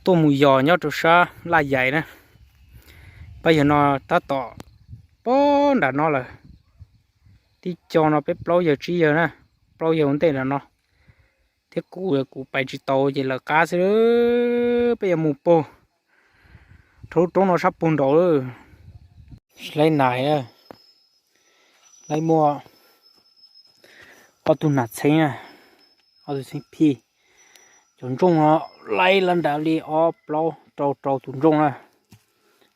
Tuaj mus yos nyob rau sab Laj Yais na. Pab yawg no tab tom pab nram no lawm. Tib co no peb plaub yawg tsib yawg na, plaub yawg ua ntej nram no. Thiab kuv, kuv pais tsis tau ces lawv qab xwb. Peb yuav mus puag rau lub roob no sab puag nraud. Laib nas, laib muaj ob tug nas txheeb, ob tug txheeb phij. Cov ntsooj no laib lawm nram li ob plaub rau rau tus ntsooj na.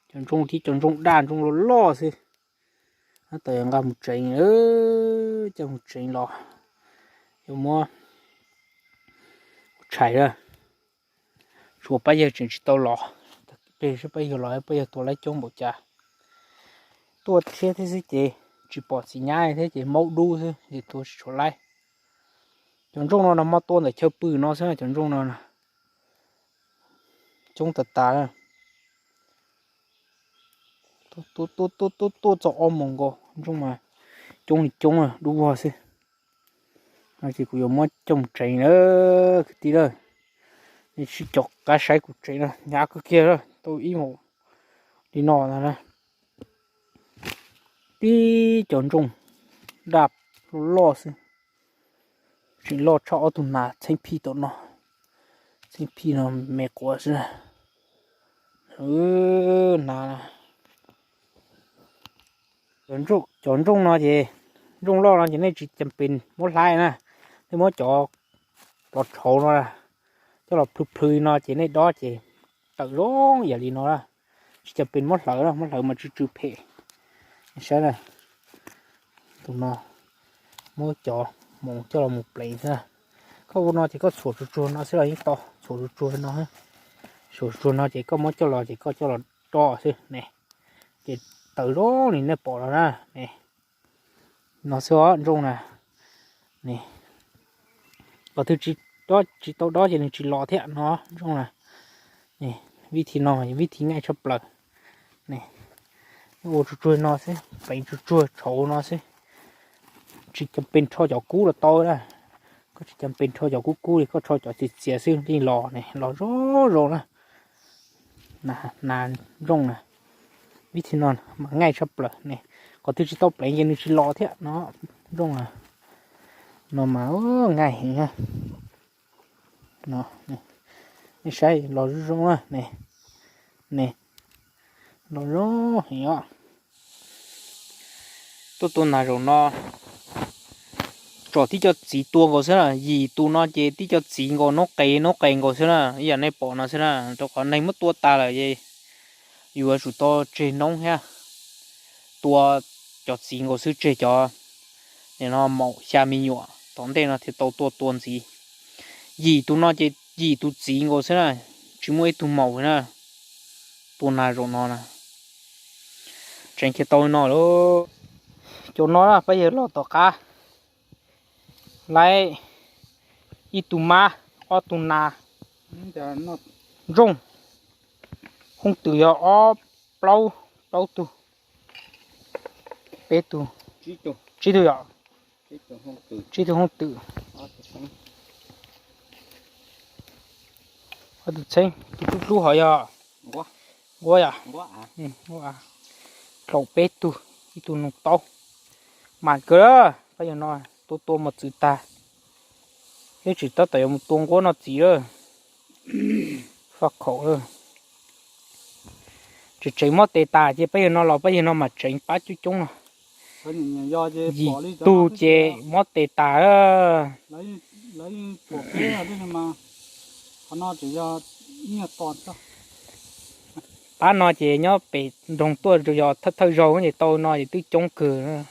Cov ntsooj thiab cov ntsooj daj ntsooj loj loj xwb. Tab tom yuav nqa mus tsev, coj mus tsev los yuav muab ua tshais na. Tshuav pab yawg tseem tsis tau los, peb seb pab yawg los pab yawg tua laib coob npaum cas. Tuaj thiab thiab xwb ces tsis pom txiv nyab thiab ces maub dub xwb ces tua tsis tshua laib. Cov ntsooj no no mas tua ntawm chaw pw no xwb, cov ntsooj no coob tas tas. Tuaj tuaj tuaj tuaj txog ob moos nkaus, ntsooj mas coob li coob, dub vog xwb. No ces kuv yuav muab coj mus tsev na kwv tij lawm. Nej sib cog qab saib kuv tsev no hnyav kawg kiag lawm, tau ib hmos li no ntag na. Tib cov ntsooj daj loj loj xwb. Tseem loj tshaj ob tug nas txheeb phij tom no. Txheeb phij no me quav xwb na. Cov ntsooj no ces, ntsooj loj no ces nej tsis cam pes muab hlais na. Nej muab cov plov tshauv no coj los plhws plhws no ces nej dob ces tawm zoo yam li no. Tsis cam pes muab hlawv, muab hlawv mas tsw tsw phem. Saib na, tus no muab cov moos coj los mus pleev xwb. Koj ua no ces koj txhuam tsuag tsuag no xwb los yeej tau, txhuam tsuag tsuag no. Txhuam tsuag no ces koj muab coj los ces koj coj los do xwb ne, ces tawm zoo li nej pom no na ne. No xwb os ntsooj na. Qhov twg tsis tau dob ces nws tsis los thiab no ntsooj na. Vib thi no vib thi nyaij tshaj plaws. Ua tsuag tsuag no xwb, pleev tsuag tsuag tshauv no xwb. Tsis cam pes rho cov kub los tau na. Koj tsis cam pes rho cov kub kub li, koj rho cov txias txias xwb yeej los ne, los zoo zoo na. Nas ntsooj na, vib thi no mas nyaij tshaj plaws ne. Qhov twg tsis tau pleev ces nws tsis los thiab no ntsooj na. No mas nyaij heev. Nej saib los zoo zoo na ne. Ne, los zoo heev os. Tuaj tua nas zaum no tsom tib co txiv tua nkaus xwb na, yim tus no ces tib co txiv nkaus noob qes noob qes nkaus xwb na, ib yam nej pom no xwb na, rau qhov neeg muab tua tas lawm es yuav tsum tau tseg noob thiab. Tua cov txiv nkaus xwb tseg cov, nim no maum xya me nyuam tom ntej no thiaj tau tuaj tua ntxiv. Yim tus no ces yim tus txiv nkaus xwb na, tsis muaj ib tug maum na. Tua nas zaum no na, tseev kiag tau li no lauj. Cov no pab yawg los tom qab, laib ib tug mab, ob tug nas, ntsooj, hoob twm yog ob, plaub, plaub tug, peb tug, tsib tug yom, tsib tug hoob twm. Ob tug txheeb, tus hlub hlub hov yog nquab yom. Dlaum peb tug, ib tug noog taub. Mas kawg, pab yawg no tua tua mos txwv tag, ib tsam tab tom yuav mus tua nquab noj txiv lawm. Faj khaum lawm. Tseem tseem mob tes tas ces pab yawg no los pab yawg no mas tseev pab coob coob no. Yim tug ces mob tes tas. Pab no ces nyob pem nroog tuaj yog thawj thawj zaug ces tau no ces twb coob kawg.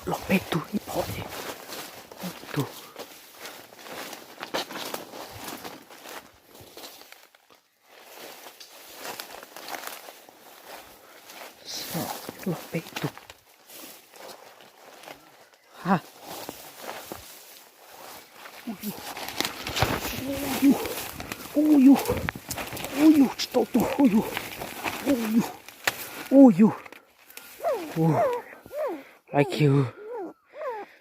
Los peb tug ib phom ces, tug, los peb tug. Ha, Ub yug, ub yug, ub yug, tsis tau tuag, ub yug, ub yug, ub yug. Ub, laiv kiag,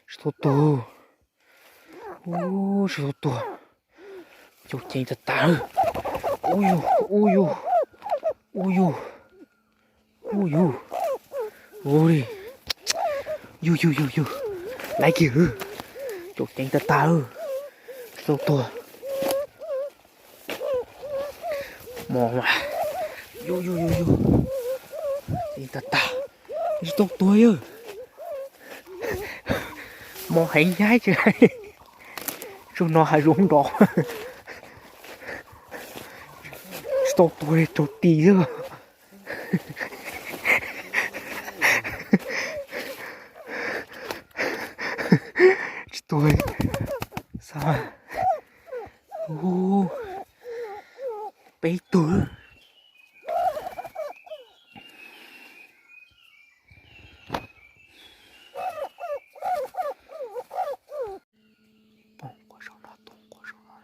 tsis tau tuag. Ub, tsis tau tuag. Caum ceev tag tag. Ub yug, ub yug, ub yug, ub yug, ub li. Yug yug yug yug. Laiv kiag, caum ceev tag tag. Tsis tau tuag. Mos mas, yug yug yug yug, ceev tag tag, tsis tau tuag yawg. Mos heev nyaib tsis, tsuas no hav zoov nrov, tsis tau tuag li raug tis xwb. Tsis tuag li. Xav, ub, peb tug. Poob quav saum no, poob quav saum no.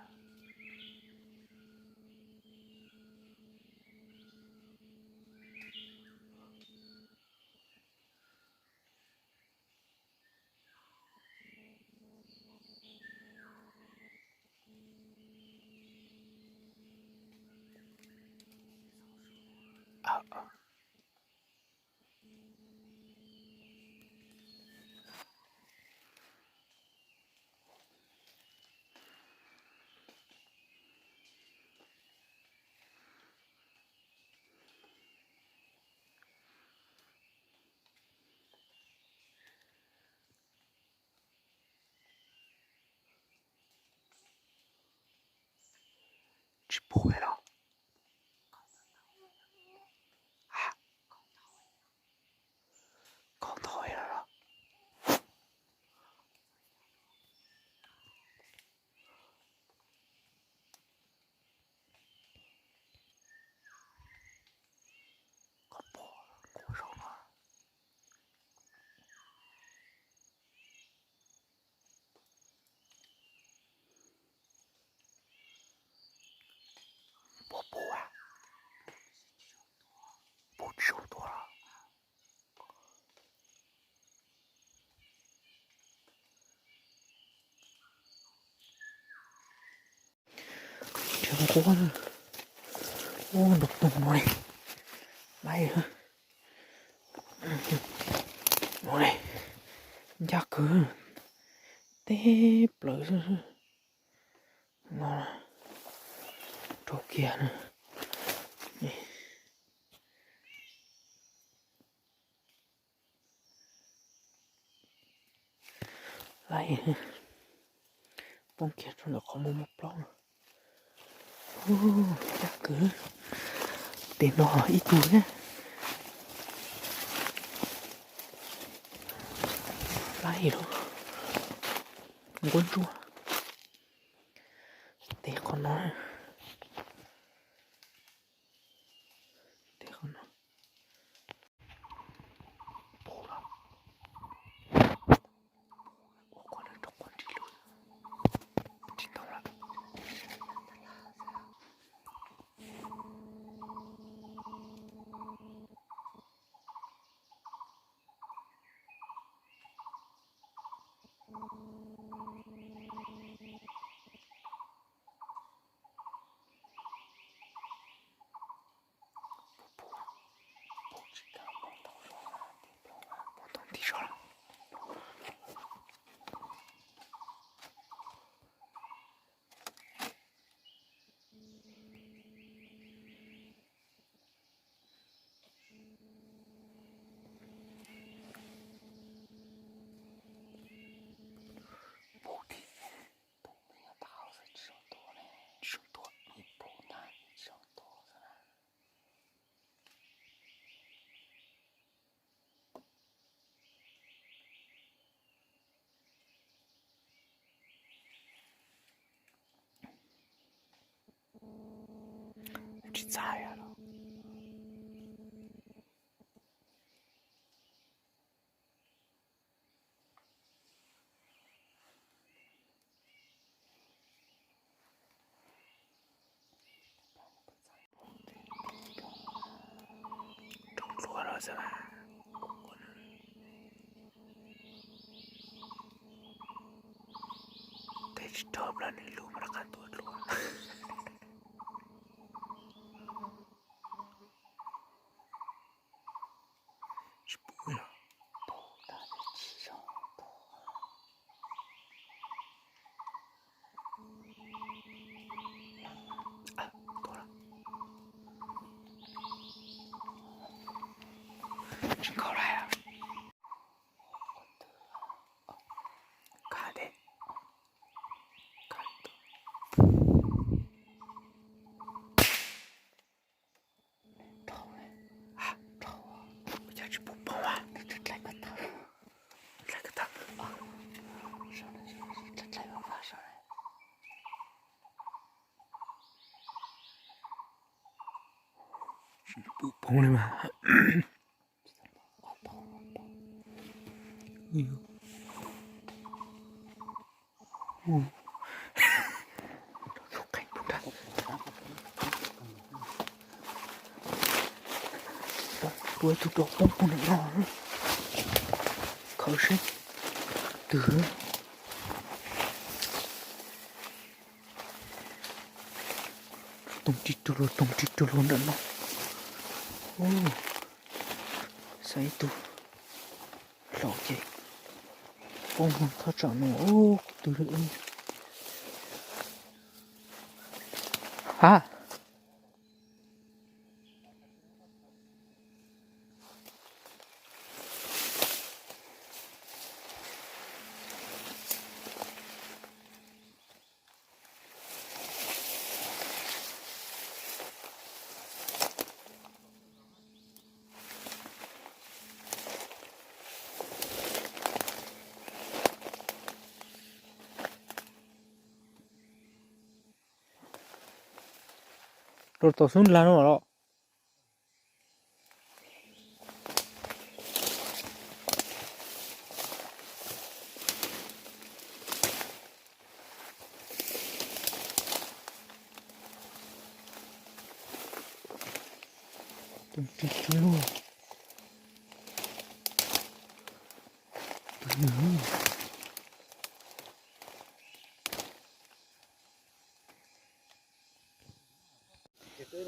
Tsis pub los? Koj ntau los? Koj pom kuv saum no. Puas pub? Pub tsis zoo tua los? Nrhiav nquab na. Ub, nrov toog no li. Laib no li. Ncaj kawg. Teb plaws xwb. No, raug kiag na. Laib, poob kiag rau ntawm qhov muag muaj plaub no. Ncaj kawg. Tes no ib tug thiab. Laib los, nquab ntsuab. Tes qhov no, tes qhov no. Tsis txaj los? txawm mas, tej tsis raug plaws nws lub mas rov qab tuaj dlua. Tsis pub yog tau tag tsis zoo tau. Tsis nkhaus lawm. Kaj thiab. Cas tsis pub poob a? Dlai ko taw. Tsis pub poob li mas. Tua ib tug rau poob poob ntawm no, khaws seb twg. Toog rig rau luag, toog rig rau luag ntawm no. Xav ib tug hlau ces poob thaj tsam no, qhov twg li. Ha. Rau tom xub lag no los. Tus ris tsuj luaj. Tus yog.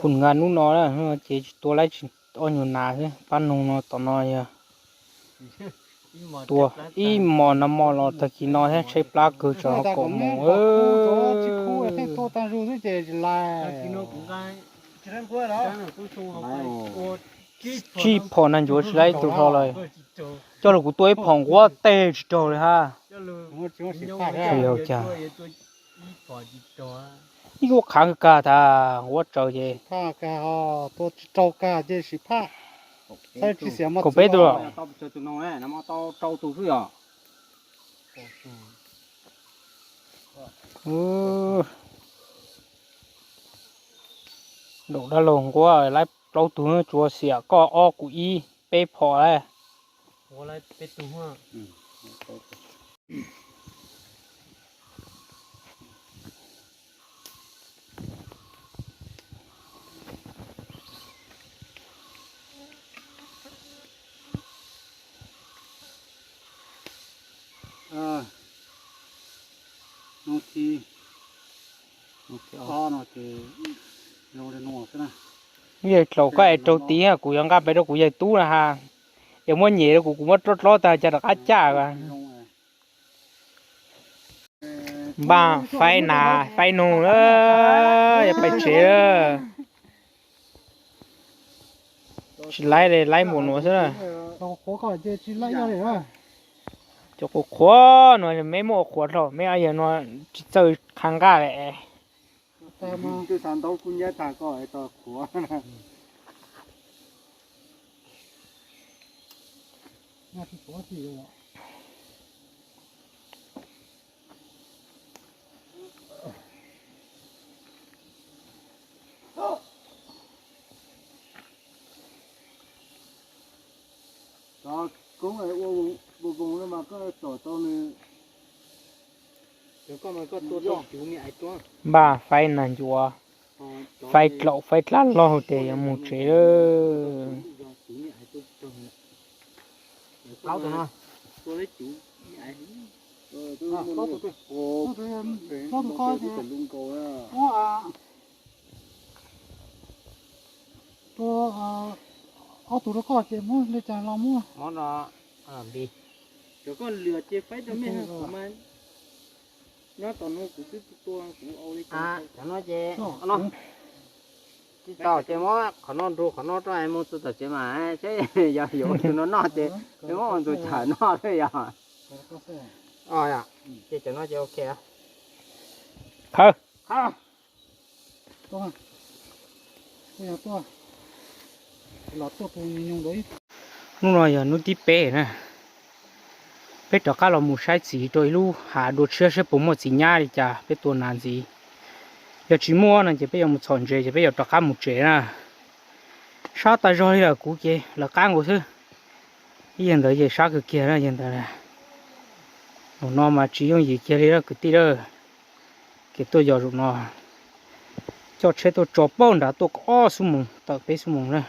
Pum nqa hnub no na ces tsis tua laib tsis ob nyuag nas xwb, pab noog no tom no yog tua ib hmos no hmo los tag kis no thiab tshaib plab kawg tseem ho kaum moos. Tsib phom nas ncuav tsis laib ib tug hlo lawm. Coj los kuv tua ib phom nquab teg tsis raug li ha. Yog cas ib lub qhav kag tas nquab tsaws ces kaum peb tus. Daum dab laug nquab laib plaub tug, tsuas xiam koj ob kuv ib, peb phom lawm. Hnub thib ob no ces zoo li no xwb na. Yawg tlaus koj es raug tid, kuv yuav nqa pem rau kuv yawg tub na ha. Yog muab nyem rau kuv, kuv muab dlob dlob tag cas rov qab caj. Npaj faib nas faib noog lawm, yog pais tsev lawm. Tsis laib li, laib npaum nuav xwb na. Cov qhuav qhuav no meb muab ua qhuav dlhau, meb yog no tsis txawj qha nqaj li. Cov koob ua voos voos no mas koj tom tau nws. Npaj faib nas ncuav, faib dlaum faib dlab log ces yuav mus tsev lawm. Plaub tus no. Plaub tus, plaub tus ko ces muab tua, ob tug rau koj ces muab li cas los muab. Mov no, cov koj lwm ces faib rau mej mas. Nyob tom no kuv twb tua kuv au li cas. Cov no ces no tsis tau ces muab qhov no nrug qhov no rau mus txog tom tsev mas seb yog yuav ua tus no noj ces nws muab ua ntxuag cawm noj xwb yog. Ces cov no ces ok. Khawb. Hnub no yog hnub thib peb na, peb rov qab los mus saib txiv rau ib lub hav dua tshiab seb puas muaj txiv nyab li cas peb tua nas ntxiv. Yog tsis muaj no ces peb yuav mus txhom ntses ces peb yuav rov qab mus tsev na. Sab tas zog li lawm kuv ces lawv qab nkaus xwb. Ib yam ntawd yeej sab kawg kiag na yog ntawd. Zaum no mas tsis yooj yim kiag li lawm kwv tij lawm. Kev tuaj yos zaum no coj tsheb tuaj tso paub nrad tuaj ob xuab moos tawm peb xuab moos na.